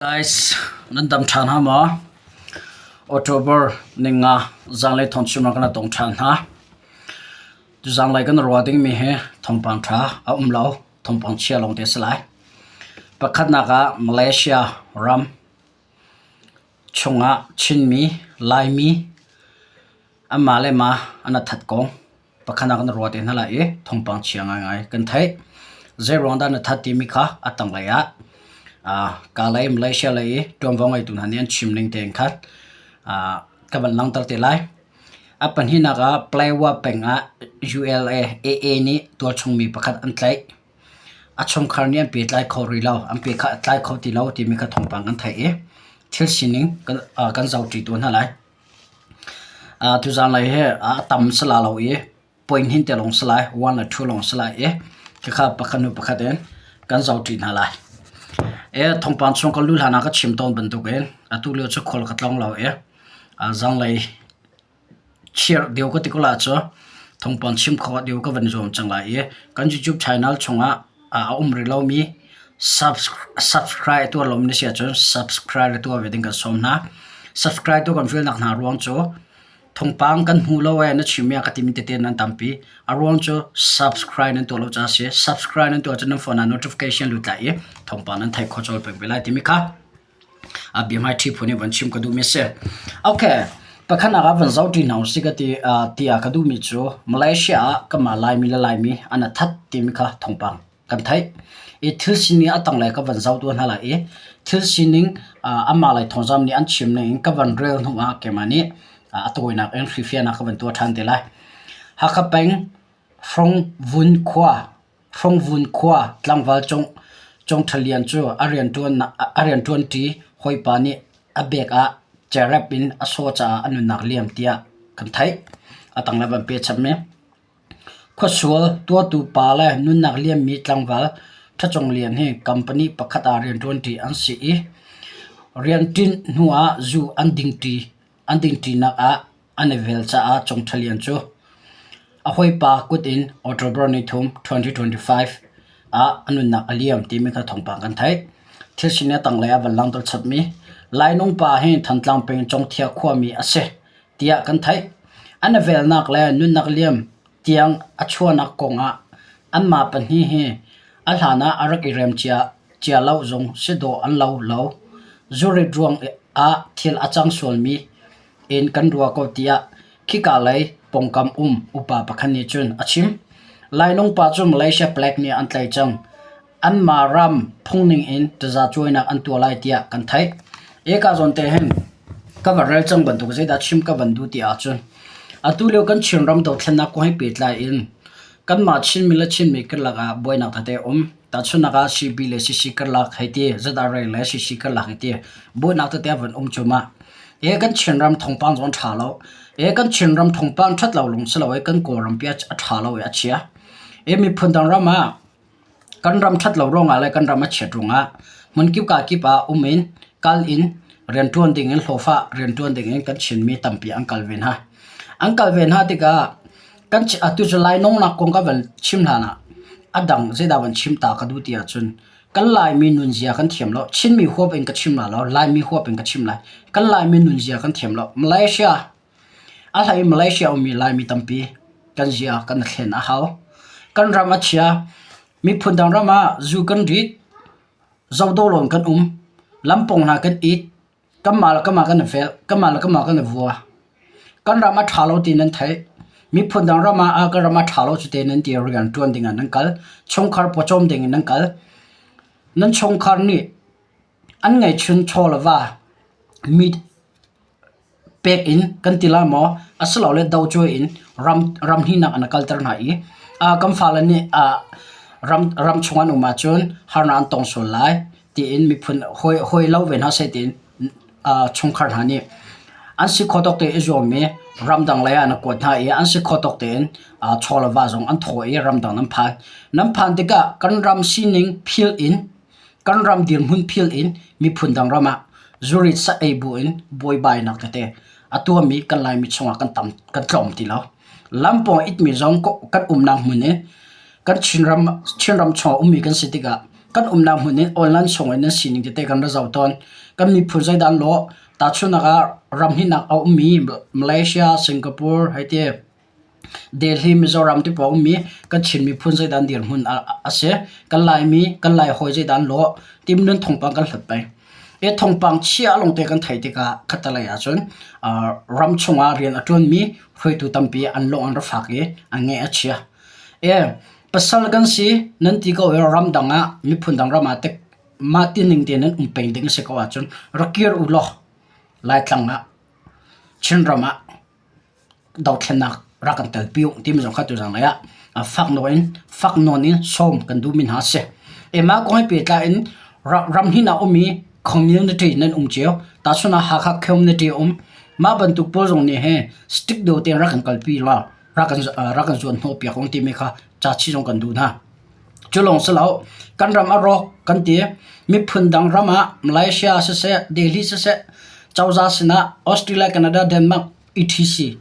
Guys, nan dam ṭhan hna maw? October ninga zanlei thawngchim ah kan tong ṭhan hna. Tuzanglei kan ruah dingmi hi thawngpang ṭha a um lo, thawngpang chia lawng te a si lai. Pakhatnak ah Malaysia ram chungah Chinmi, Laimi anmah le mah an i that kong pakhat ah kan ruah te hna lai i thawngpang chia ngaingai kan theih. Zeiruang dah na that timi kha a tanglei ah Kalay Malaysia lei i ṭuanvo ngeitu hna nih an chim ning tein khan ka van langhter te lai. A pahnihnak ah Palawa peng ah ULA AA nih tualchung mi pakhat an tlaih. A chungkhar nih an pehtlai kho rih lo, an pehtlai kho ti lo timi kha thawngpang kan theih i thil sining kan zohṭi tu hna lai. Tuzanlei hi a tam si la lo i point hin te lawng si lai, one le two lawng si lai i khikha pakhat hnu pakhat in kan zohṭi hna lai. Thawngpang chung ka luh hlan ah ka chim tawn bantukin atu lio cu khual ka tlawng lo i zanlei chirh deuh ka ti ko la cu thawngpang chim khawh deuh ka van i zuam cang lai i kan YouTube channel chungah a um rih lomi subscribe tuah lomi na si ahcun subscribe tuah ve ding kan sawm hna. Subscribe tuah kan fialnak hna ruang cu thawngpang kan hmu lo ee na chim i a ka timi tete nan tampi. A ruang cu subscribe nan tuah lo caah a si. Subscribe nan tuah ahcun nan phone ah notification lut lai i thawngpang nan theih khawh colh peng ve lai timi kha a biahmaiṭhi phun in van chim ka duhmi a si. Okay, pakhatnak ah van zohṭi hna usih ka ti tiah ka duhmi cu Malaysia ah kanmah Laimi le Laimi an i that timi kha thawngpang kan theih. I thil sining a tanglei ka van zoh tuah hna lai i thil sining anmah lei thawngzam nih an chim ning in ka van rel hnu ah keimah nih a tawinak in hrifiahnak ka van tuah ṭhan te lai. Hakha peng Hrongvun khua Hrongvun khua tlangval Cong Ṭha Lian cu a rianṭuanṭi hawipa nih a bek ah cerep in a sawh caah a nunnak liam tiah kan theih. A tanglei van pe chapmi. Khuasual tuahtu pa le nunnak liammi tlangval Ṭha Cung Lian hi company pakhat ah rianṭuanṭi an si i rian ṭinh hnuah zu an dingṭinak ah an i vel caah Cung Ṭha Lian cu a hawipa kut in October nithum 2025 ah a nunnak a liam timi kha thawngpang kan theih. Thil sining a tanglei ah van langhter chapmi Lainung pa hi Thantlang peng Congthia khuami a si. tiah kan theih. An i velnak le nunnak liam tiang a chuahnak kongah anmah pahnih hi a hlan ah a rak i rem cia lo zong si dawh an lo lo. Zurit ruang ah thil a cang sualmi in kan ruah ko tiah khika lei pawngkam um upa pakhat nih cun a chim. Lainung pa cu Malaysia Palek nih an tlaih cang. Anmah ram phungning in tazacuainak an tuah lai tiah kan theih. Eka zawn te hin ka van rel cang bantuk zeidah chim ka van duh ti ahcun atu lio kan Chinram dothlennak kong he pehtlai in kanmah Chinmi le Chinmi karlak ah buainak tete a um. Tahchunhnak ah CB le CC karlak hei ti, ZRA le CC karlak hei ti buainak tete a van um cuahmah. E kan Chinram thawngpang zong a ṭha lo. E kan Chinram thawngpang ṭhat lo lawng si lo i kan Kawlram pi a ṭha lo i a chia. E miphun dang ram ah Kan ram ṭhat lo ruangah le kan ram a chiat ruangah hmunkip kakip ah um in kal in rianṭuan dingin hlawhfah rianṭuan dingin kan Chinmi tampi an kal ve hna. An kal ve hna tikah kan atu cu lainawngnak kong ka van chim hlan ah a dang zeidah van chim ta ka duh ti ahcun kan Laimi nunzia kan thiam lo. Chinmi huap in ka chim lai lo, Laimi huap in ka chim lai. Kan Laimi nunzia kan thiam lo. Malaysia A hlei in Malaysia ummi Laimi tampi kan zia kan i thlen a hau. Kan ram a chia. Miphun dang ram ah zu kan rit. Zodaw lawng kan um. Lampawng hna kan it. Kanmah le kanmah kan i velh. Kanmah le kanmah kan i vua. Kan ram a ṭha lo ti nan theih. Miphun dang ram ah kan ram a ṭha lo cu te nan ti rian ṭuan ding ah nan kal. Chungkhar pawcawm ding in nan kal. Nan chungkhar nih an ngeihchun chaw le va mi pek in kan ti lai maw asilole docuai in ram hnihnak an kalter hna i kan fale nih ram chung an um ahcun harnak an tong sual lai tiin miphun hawi lo ve hna seh tiin chungkhar hna nih an si khawh tawk tein i zuam i ramdang lei ah an kuat hna i an si khawh tawk tein chaw le va zong an thaw i ramdang nan phan. Nan phan tikah kan ram sining phil in Kan ram dirhmun phil in miphun dang ram ah zurit sa ei bu in buaibainak tete a tuahmi kan Laimi chungah kan tam kan tlawm ti lo. Lampawng itmi zong kan umnak hmun i kan Chinram Chinram chungah ummi kan si tikah Kan umnak hmun in online chung in nan sining tete kan ra zoh tawn. Kan miphun zeidah an lawh? Tahchunhnak ah ramhnih a ummi Malaysia, Singapore hei ti. Delhi, Mizoram ti paoh a ummi kan Chin miphun zeidah an dirhmun a si. Kan Laimi, kan Laihawi zeidah an lawh timi nun thawngpang kan hlat peng. Hi thawngpang chia lawngte kan theih tikah khattelei ahcun ram chungah rian a ṭuanmi hruaitu tampi an lung an ra fak i an ngeih a chia. Pasal kan si nan ti ko i ramdang ah miphun dang ram ah teh mah ti ning tein nan um peng ding a si ko ahcun rak kir u law Laitlang ah Chinram ah dothlennak rak kan telpi u timi zong kha tuzang lei ah fak nawn in fak nawn in sawm kan duhmi hna a si. Mah kong he pehtlai in ram hnih ah ummi community nan um cio. Tahchun ah Hakha community um. Mah bantuk pawl zong nih hin strict deuh tein rak kan kalpi law rak kan rak kan zuan hnawh piak ung timi kha ca chih zong kan duh hna. Cu lawng si lo, kan ram a rawk kan ti. Miphun dang ram ah Malaysia siseh, Delhi siseh, cozah sinah Australia, Canada, Denmark, etc.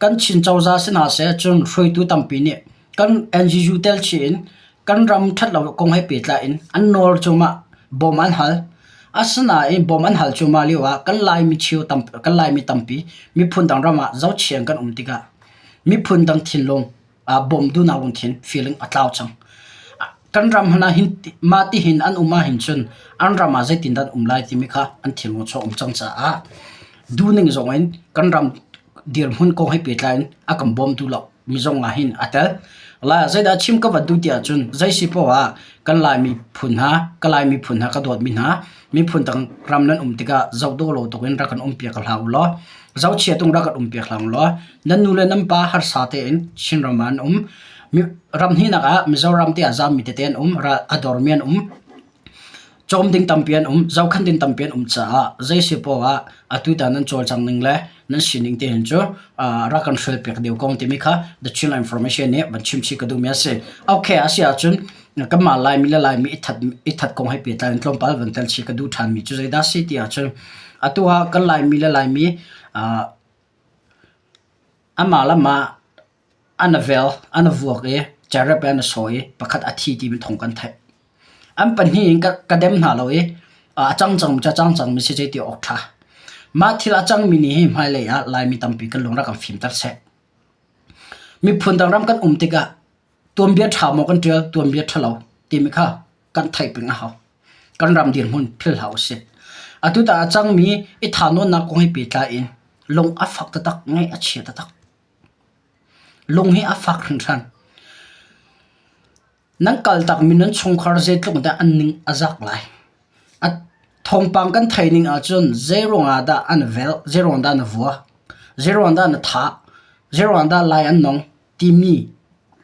Kan Chin cozah si hna seh cun hruaitu tampi nih kan NGU tel chih in kan ram ṭhatlo kong he pehtlai in an nawl cungah bawm an hal. Asinain bawm an hal cuahmah lio ah kan Laimi cheu tam kan Laimi tampi miphun dang ram ah zohchia in kan um tikah miphun dang thinlung ah bawm duhnak lungthin feeling a tlau cang. Kan ram hna hin mah tihin an um ahhin cun an ram ah zeitindah an um lai timi kha an thinlung chung a um cang caah duhning zong in kan ram dirhmun kong he pehtlai in a kan bawmtu lo mi zong ah hin a tel. Lai ah zeidah chim ka van duh ti ahcun zei si paoh ah kan Lai miphun hna, ka Lai miphun hna ka dawtmi hna miphun dang ram nan um tikah zoh dawh lo tuk in rak kan um piak hlah u law zohchia tung rak kan um piak hlah u law nan nu le nan pa harsa tein Chinram ah an um. Ram hnihnak ah Mizoram te ah zaammi tete an um, a dormi an um. Cawm ding tampi an um, zohkhenh ding tampi an um caah zei si paoh ah atutan nan cawlcang ning le nan sining te hin cu rak kan hrual piak deuh ko timi kha The Chin Information nih van chim chih ka duhmi a si. Okay, a si ahcun kanmah Laimi le Laimi i that, i that kong he pehtlai in tlawmpal van tel chih ka duh ṭhanmi cu zeidah si ti ahcun atu ah kan Laimi le Laimi amah le amah An a vel, an a vuak i cherep in an a sawi i pakhat a thi timi thawng kan theih. An pahnih in ka dem hna lo i a cang cangmi cu a cang cangmi si ti awk ṭha. Mah thil a cangmi nih hi hmailei ah Laimi tampi kan lung rak kan fimter seh. Miphun dang ram kan um tikah tuanbia ṭha maw kan ṭial, tuanbia ṭhalo timi kha kan theih peng a hau. Kan ram dirhmun philh hlah usih. Atu tah a cangmi i thahnawnnak kong he pehtlai in lung a fak taktak, ngaih a chia taktak. Lung hi a fak hringhran. Nan kaltakmi nan chungkhar zeitluk dah an ning a zak lai. A thawngpang kan theih ning ahcun zeiruang ah dah an velh, zeiruang dah na vuak, zeiruang dah na thah, zeiruang dah lai an nong timi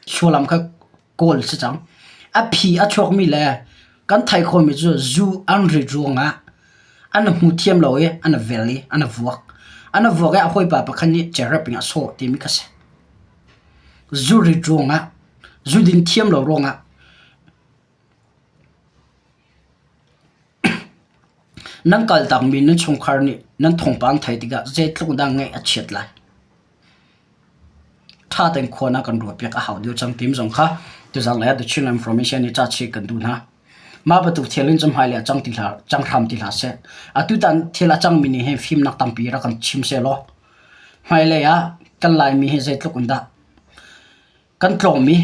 sullam kha kawl si cang. A phi a chuakmi le kan theih khawhmi cu zu an rit ruangah an hmu thiam lo i an vel i an vuak. An vuak i a hawipa pakhat nih cherep in a sawh timi kha si. Zu rit ruangah, zu din thiam lo ruangah nan kaltakmi nan chungkhar nih nan thawngpang theih tikah zeitluk dah ngaih a chiat lai. Ṭha tein khua na kan ruahpiak a hau deuh cang timi zong kha tuzang lei ah The Chin Information nih ca chih kan duh hna. Mah bantuk thil in cun hmailei ah cang ti hlah, cang hram ti hlah seh. Atutan thil a cangmi nih hin fimnak tampi rak kan chim sehlaw hmailei ah kan Laimi hi zeitluk in dah kan tlawm i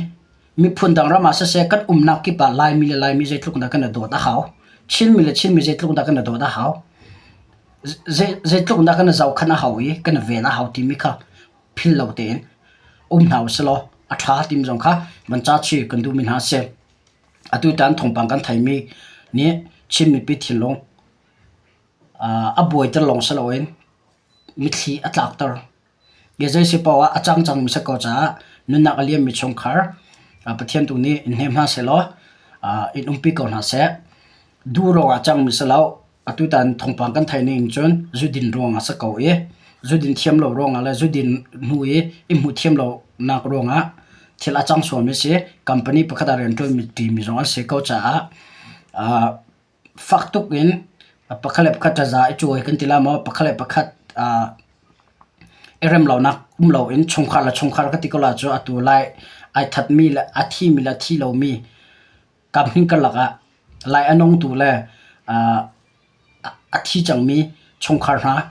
miphun dang ram ah siseh kan umnak kip ah Laimi le Laimi zeitluk in dah kan i dawt a hau. Chinmi le Chinmi zeitluk in dah kan i dawt a hau. Zeitluk in dah kan i zohkhenh a hau i kan i ven a hau timi kha philh lo tein um hna usilaw a ṭha timi zong kha van ca chih kan duhmi hna a si. Atutan thawngpang kan theimi nih Chin mipi thinlung a buaiter lawng si loin mitthli a tlakter. Zei si paoh ah a cang cangmi si ko caah nunnak a liammi chungkhar Pathian tu nih in hnem hna sehlaw in umpi ko hna seh. Duh ruangah a cangmi si lo. Atutan thawngpang kan theih ning cun zudin ruangah si ko i zudin thiam lo ruangah le zudin hnu i i hmuh thiam lonak ruangah thil a cang sualmi si. Company pakhat ah rianṭuanmi ṭimi zong an si ko caah fak tuk in pakhat le pakhat ṭaza i cuai kan ti lai maw pakhat le pakhat i rem lonak um loin chungkhar le chungkhar ka ti ko lai cu atu lai ai thatmi le a thimi le a thi lomi kam hnin karlak ah. Lai a nongtu le a thi cangmi chungkhar hna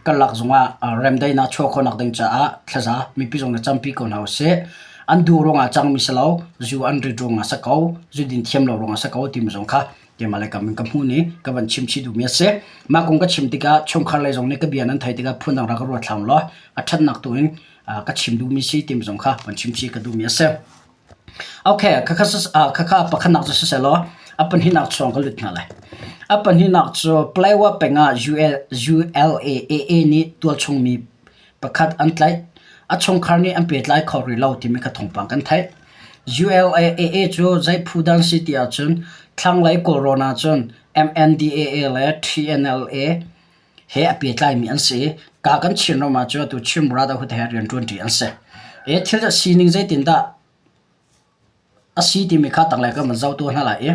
karlak zongah remdaihnak chuah khawhnak ding caah thlaza mipi zong nih campi ko hna usih. An duh ruangah cangmi si lo, zu an rit ruangah si ko, zu din thiam lo ruangah si ko timi zong kha keimah lei kam in ka hmuh ning ka van chim chih duhmi a si. Mah kong ka chim tikah chungkhar lei zong nih ka bia nan theih tikah phundang rak ka ruat hlah law a ṭhatnak tu in ka chim duhmi si timi zong kha van chim chih ka duhmi a si. Okay, khakha khakha pakhatnak cu siseh law a pahnihnak chuang ka lut hna lai. A pahnihnak cu Playwa peng ah ULAAA nih tualchungmi pakhat an tlaih. A chungkhar nih an pehtlai kho rih lo timi kha thawngpang kan theih. ULAAA cu zei phu dan si ti ahcun thlanglei Kawlrawn ahcun MNDAA le TNLA he a pehtlaimi an si i ka kan Chinram ah cun atu Chin Brotherhood he rian ṭuanṭi an si. I thil sining zeitindah a si timi kha tanglei kan van zoh tu hna lai i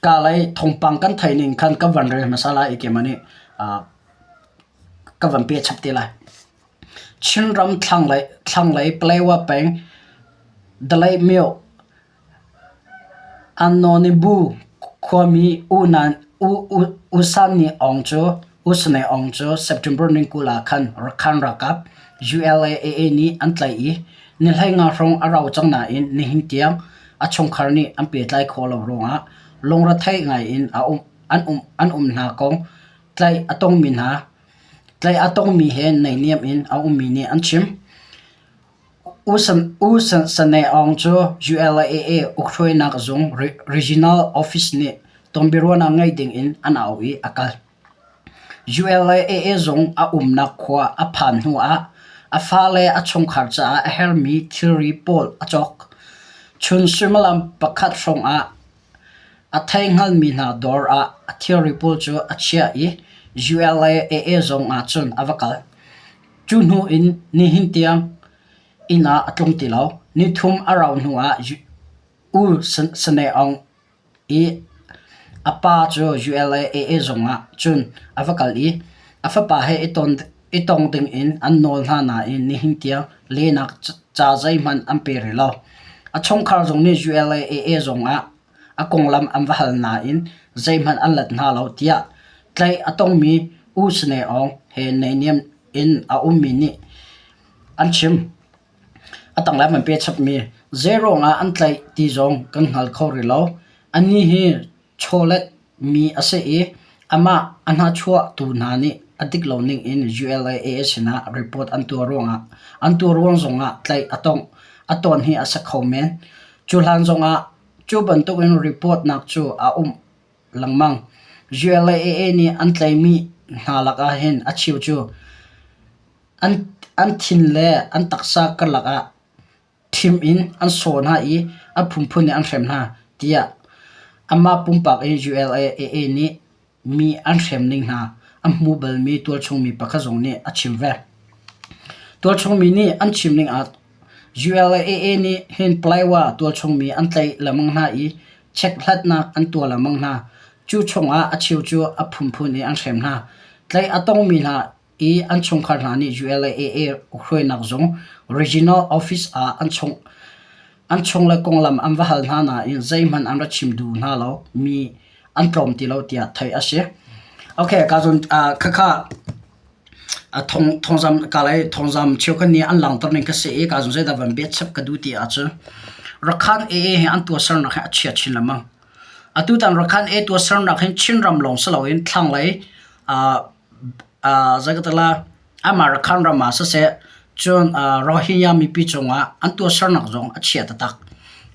ka lei thawngpang kan theih ning khan kan van rel hmasa lai i keimah nih ka van pe chap te lai. Chinram thlanglei thlanglei Palewa peng Dalay myo Annonibu khuami U San Ni Aung cu September ni 20 ah khan Rakhine ralkap ULA-AA nih an tlaih i ni 15 hrawng a rau cang nain nihin tiang a chungkhar nih an pehtlai khawh lo ruangah lungrethei ngaiin an um hna kong tlaih a tongmi he naihniam in a ummi nih an chim. U Sane Aung cu ULAA ukhruainak zung Regional Office nih tonbiaruahnak ngei dingin an auh i a kal. ULAA zung a umnak khua a phan hnu ah a fale a chungkhar caah a herhmi thilri pawl a cawk. Chun suimilam pakhat hrawng ah a theihngalmi hna dawr ah a thilri pawl cu a chiah i ULAA zung ah cun a va kal. Cu hnu in nihin tiang inn ah a tlung ti lo. Nithum a rauh hnu ah U Sane Aung i a pa cu ULAA zung ah cun a va kal i a fapa he i tong ding in an nawl hna nain nihin tiang lehnak ca zeihmanh an pe rih lo. A chungkhar zong nih ULAA zung ah a konglam an va hal nain zeihmanh an let hna lo tiah tlaih a tongmi U Sne Aung he naihniam in a ummi nih an chim. A tanglei an pe chapmi zeiruangah an tlaih ti zong kan hngal kho rih lo. Anih hi chawlet mi a si i amah a hnachuahtu hna nih a dik lo ning in ULAA sinah report an tuah ruangah an tuah ruang zongah tlaih a tong a tawn hi a si kho men. Cu hlan zongah cu bantukin report nak cu a um lengmang. ULAA nih an tlaihmi hna lakah hin a cheu cu an an thin le an taksa karlak ah ṭhim in an sawh hna i a phunphun in an hrem hna, tiah amah pumpak in ULAA nih mi an hrem ning hna a hmu balmi tualchung mi pakhat zong nih a chim ve. Tualchung mi nih an chim ning ah ULAA nih hin Playwa tualchung mi an tlaih lengmang hna i chekhlatnak an tuah lengmang hna. Cu chungah a cheu cu a phunphun in an hrem hna. Tlaih a tongmi hna i an chungkhar hna nih ULAA hruainak zung Regional Office ah an chung an chung le konglam an va hal hna nain zeihmanh an ra chim duh hna lo mi an tlawm ti lo tiah theih a si. Okay, ka zun khakha thong thongzam ka lei thongzam cheukhat nih an langter ning ka si i ka zun zeidah van biachap chap ka duh ti ahcun Rakhan AA he an tuahsernak he a chia chin lengmang. Atutan Rakhan A tuahsernak hin Chinram lawng si loin thlanglei Zeikatala amah Rakhine ram ah siseh cun Rohingya mipi cungah an tuahsernak zong a chia taktak.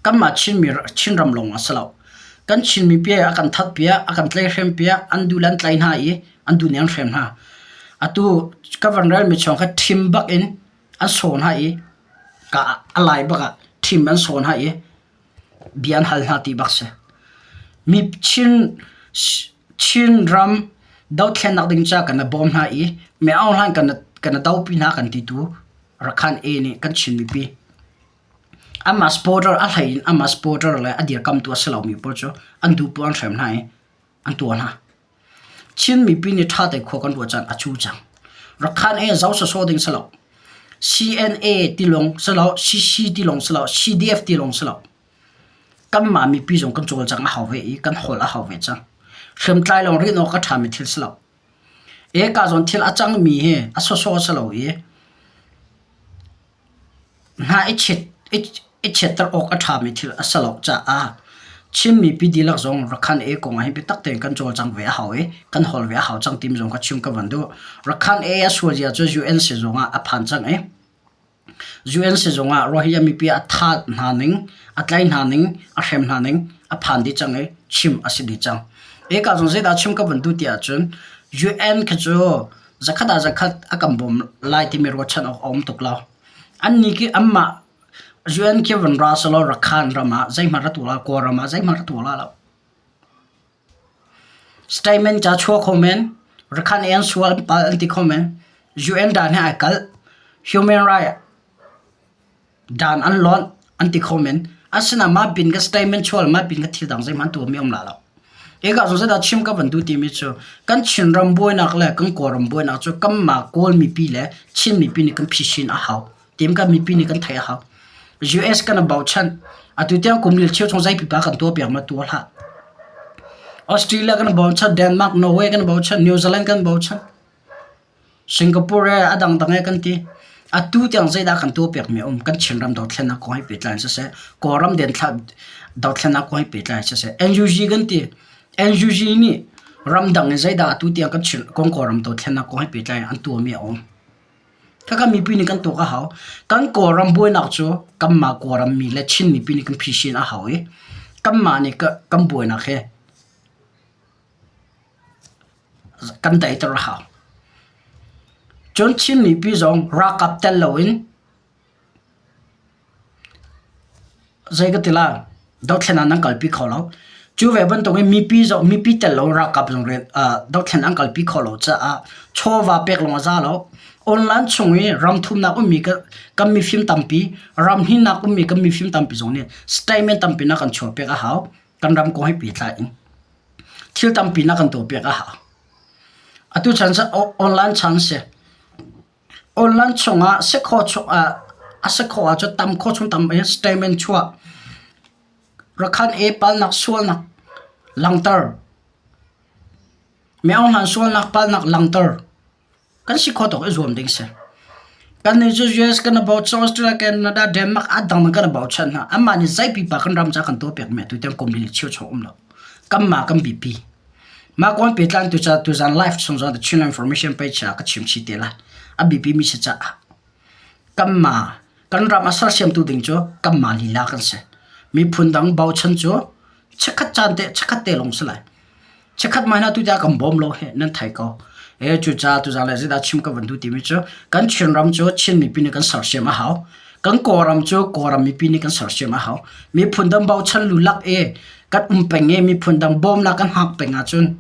Kanmah Chinmi Chinram lawng ah si lo. Kan Chin mipi a kan that piak, a kan tlaihhrem piak, an duh le an tlaih hna i an duh ning an hrem hna. Atu ka van relmi chung kha ṭhim bak in an sawh hna i ka a lai bak ah ṭhim an sawh hna i bia an hal hna ti bak si. Mi Chin Chinram dothlennak ding ca kan i bawm hna i Min Aung Hlaing kan kan i dopi hna kan ti tu Rakhan A nih kan Chin mipi anmah supporter a hlei in anmah supporter le a dirkamtu a si lomi pawl cu an duh poah an hrem hna i an tuah hna. Chin mipi nih ṭha tein khua kan ruah caan a cu cang. Rakhan A zoh sawsawh ding si lo. CNA ti lawng si lo, CC ti lawng si lo, CDF ti lawng si lo. Kanmah mipi zong kan cawlcangh a hau ve i kan hawl a hau ve cang. Hriamtlai lawng rinh awk a ṭhami thil si lo. Eka zawn thil a cangmi hi a sawsawh a si lo i hna i chiat i chiatter awk a ṭhami thil a si lo caah Chin mipi dihlak zong Rakhan A kong ah hin biatak tein kan cawlcang ve a hau i kan hawl ve a hau cang timi zong kha chim ka van duh. Rakhan A a sualzia cu UN sizung ah a phan cang i UN sizung ah Rohingya mipi a thah hna ning, a tlaih hna ning, a hrem hna ning a phan dih cang i chim a si dih cang. Eka zong zeidah chim ka van duh ti ahcun UN khi cu zakhat ah zakhat a kan bawm lai timi ruahchan awk a um tuk lo. Annih khi anmah UN khi van ra selaw Rakhan ram ah zeihmanh ra tuah la, Kawlram ah zeihmanh ra tuah la lo. Statement ca chuah kho men, Rakhan i an sual an palh an ti kho men. UN dan he ai kalh. Human right dan an lonh an ti kho men. Asinain mah pin ka statement chuah le mah pin ka thil dang zeihmanh an tuahmi a um la lo. Hika zawn zeidah chim ka van duh timi cu kan Chinram buainak le kan Kawlram buainak cu kanmah Kawl mipi le Chin mipi nih kan phisin a hau. Tim kan mipi nih kan theih a hau. US kan i bochan. Atu tiang kum lil cheu chung zei pipa kan tuah piak ma tuah hlah. Australia kan i bochan, Denmark, Norway kan i bochan, New Zealand kan i bochan. Singapore he a dangdang he kan ti. Atu tiang zeidah kan tuahpiakmi a um? Kan Chinram dothlennak kong he pehtlai in siseh, Kawlram dothlennak kong he pehtlai in siseh, NUG kan ti. NUG nih ramdang in zeidah atu tiang kan Chin kong Kawlram dothlennak kong he pehtlai in an tuahmi a um. Khakha mipi nih kan tuak a hau. Kan Kawlram buainak cu kanmah Kawlram mi le Chin mipi nih kan phisin a hau i kanmah nih kan buainak hi kan daiter a hau. Cun Chin mipi zong ralkap tel loin zei ka ti lai dothlen ah nan kalpi kho lo. Cu ve bantukin mipi zong mipi tel lo ralkap zong rian dothlen an kalpi khawh lo caah chawva pek lawng a za lo. Online chung i ram thumnak ummi kan mifim tampi, ram hninnak ummi kan mifim tampi zong nih statement tampi na kan chuah piak a hau. Kan ram kong he pehtlai in. Thil tampi na kan tuahpiak a hau. Atu chan online chan si. Online chungah si khawh chungah a si khawh ahcun tam khawh chung tam in statement chuah. Rakhan e palnak sualnak langhter. Mi Aung sualnak palnak langhter. Kan si kho tuk i zuam ding si. Kannih cu US kan i bochan, Australia, Canada, Denmark a dangdang kan i bochan hna. Anmah nih zei pipa kan ram ca kan tuahpiak mi atu tiang kum li le cheu chung um lo. Kanmah kan biapi. Mah kong pehtlan tu ca tuzan live chung zong The Chin Information page ah ka chim chih te lai. A biapi mi si caah kanmah kan ram a sersiamtu ding cu kanmah lila kan si. Miphun dang bochan cu chikkhat caan te chikkhat te lawng si lai. Chikkhat mai hna tu tiah kan bawm lo he nan thei ko. E cucaah tuzaan le zeidah chim ka van duh timi cu kan Chinram cu Chin mipi nih kan sersiam a hau. Kan Kawlram cu Kawlram mipi nih kan sersiam a hau. Miphun dang bochan lulak i kan um peng i miphun dang bawmnak kan hngak peng ahcun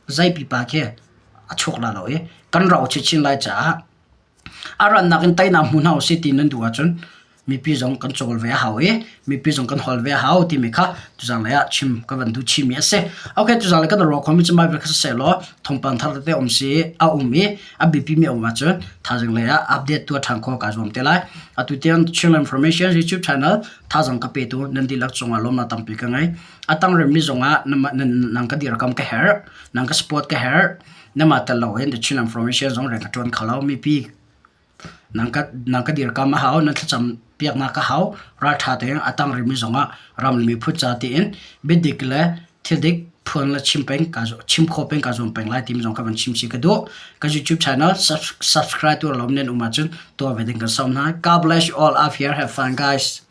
zei pipa khi a chuak la lo i kan ro chinchin lai caah A rannak in teinak hmu hna usih ti nan duh ahcun mipi zong kan cawl ve a hau i mipi zong kan hawl ve a hau timi kha tuzanglei ah chim ka van duh chihmi a si. Okay, tuzanglei kan ruah khomi cu Bible kha siseh law thawngpang thar tete um si a um i a biapimi a um ahcun thaizing lei ah update tuah ṭhan khawh kaa zuam te lai. Atu tiang Chinland Information YouTube channel thazaang ka petu nan dihlak cungah lawmnak tampi ka ngei. A tang remmi zongah nang ka dirkam ka herh, nang ka support ka herh. Namah tel loin The Chin Information zong rian ka ṭuan kho lo. Mipi nang ka nang ka dirkam a hau, nan thlacam piaknak a hau. Ralṭha tein a tang rihmi zongah ram le miphun ca tiin biadik le thildik phuan le chim peng ka chim khawh peng ka zuam peng lai timi zong ka van chim chih ka duh. Ka YouTube channel subscribe tuah lo nan um ahcun tuah ve ding kan sawm hna. God bless you all out here. Have fun guys.